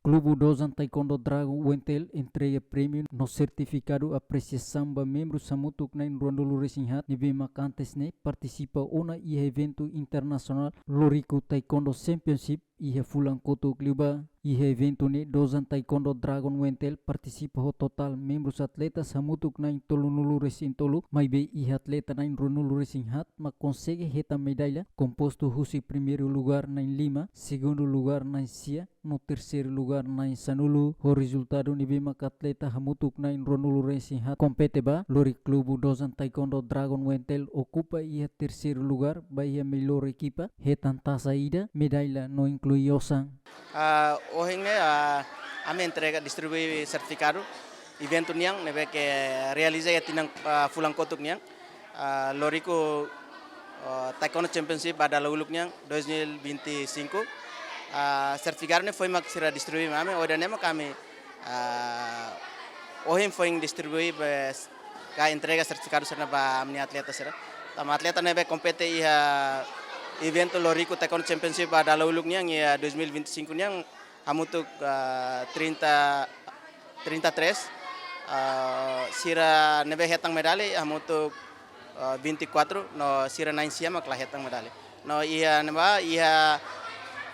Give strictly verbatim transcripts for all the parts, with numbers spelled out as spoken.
Klube Dozan Taekwondo Dragon Wentel entrega prémiu no sertifikadu apresiasaun ba membrus hamutuk na'in ruanulu-resin-haat ne'ebé mak antes ne'e partisipa ona iha eventu internasionál Loriku Taekwondo Championship iha fulan kotuk liubá. Iha eventu ne'e Dozan Taekwondo Dragon Wentel partisipa ho totál membrus atletas hamutuk na'in tolunulu-resin-tolu, maibé iha atleta na'in ruanulu-resin-haat mak konsege hetan medalla, kompostu husi primeiru lugár na'in lima, segundu lugár na'in sia, no terseiru lugár na'in sanulu. Ho rezultadu ne'ebé mak atleta hamutuk na'in ruanulu-resin-haat kompete ba, lori klube Dozan Taekwondo Dragon Wentel okupa iha terseiru lugár ba iha mellór ekipa, hetan tasa ida, medalla no inklui osan. Ah, ohin ne'e, ah, ami entrega, distribui sertifikadu eventu nian ne'ebé ke realiza iha tinan, ah, fulan kotuk nian, ah, Loriku, ah, Taekwondo Championship ba dala uluk nian dois mil e vinte e cinco. Ah, sertifikadu ne'e foin mak sira distribui mai ami, ohin ne'e mak ami, ah, ohin foin distribui be ka entrega sertifikadu sira-ne'e ba ami-nia atleta sira. Tanba atleta ne'ebé kompete iha eventu Loriku Taekwondo Championship ba dala uluk nian iha dois mil e vinte e cinco nian hamutuk, ah, trinta, trinta e três. Ah, sira ne'ebé hetan medalla hamutuk, ah, vinte e quatro, no sira na'in sia mak la hetan medalla. No iha ne'ebá, iha,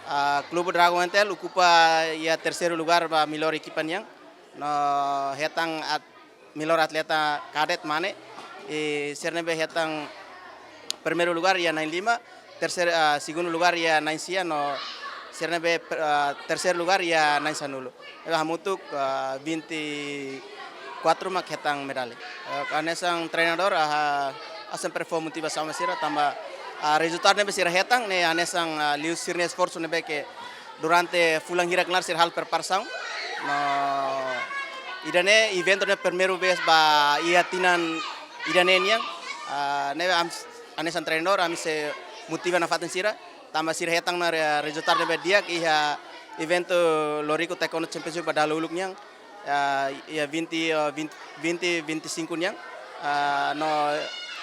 ah, klube Dragon Wentel okupa iha terseiru lugár ba mellór ekipa nian. No hetan at-, mellór atleta kadet mane, i sira ne'ebé hetan primeiru lugár iha na'in lima, terseiru, ah, segundu lugár iha na'in sia, no sira ne'ebé, ah, terseiru lugár iha na'in sanulu. Ne'ebé hamutuk, ah, vinte e quatro mak hetan medalla. Eh, hanesan treinadór, ah, ha'u sempre fó motivasaun ba sira, tanba, ah, rezultadu ne'ebé sira hetan ne'e hanesan, ah, liu sira-nia esforsu ne'ebé ke durante fulan hirak-laran sira halo preparasaun. No ida-ne'e eventu ne'e primeiru vez ba iha tinan ida-ne'e nian. Ah, ne'ebé ami hanesan treinadór, ami sei motiva nafatin sira, tanba sira hetan ona re-, rezultadu ne'ebé di'ak iha eventu Loriku Taekwondo Championship ba dala uluk nian, ah, iha vinte, ah, vinte, vinte, vinte e cinco nian. Ah, no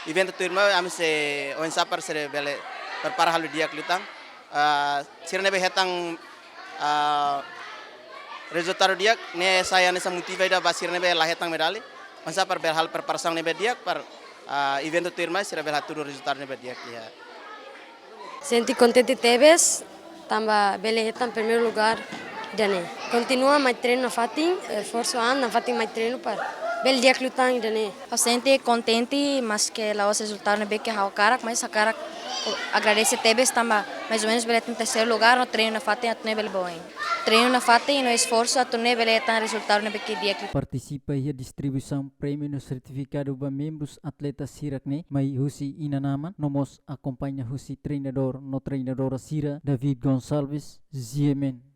eventu tuirmai ami sei oinsá para sira bele prepara halo di'ak liután. Ah, sira ne'ebé hetan, ah, rezultadu di'ak ne'e sai hanesan motiva ida ba sira ne'ebé la hetan medalla, oinsá para bele halo preparasaun ne'ebé di'ak para, ah, eventu tuirmai sira bele hatudu rezultadu ne'ebé di'ak iha. Sente kontente tebes, tanba bele hetan primeiru lugár ida-ne'e. Kontinua mai treinu nafatin, eh, esforsu an nafatin mai treinu para bele di'ak liután ida-ne'e. Ha'u sente kontente, maske la'ós rezultadu ne'ebé ke ha'u hakarak, mas hakarak agradese tebes tanba mais ou menus bele hetan terseiru lugár no treinu nafatin atu nune'e bele ba oin. Treinu nafatin no esforsu atu nune'e bele hetan rezultadu ne'ebé ke di'ak. Partisipa iha distribuisaun prémiu no sertifikadu ba membrus atleta sira-ne'e mai husi inan-aman, no mós akompaña husi treinadór no treinadora sira, David Gonçalves, G M N.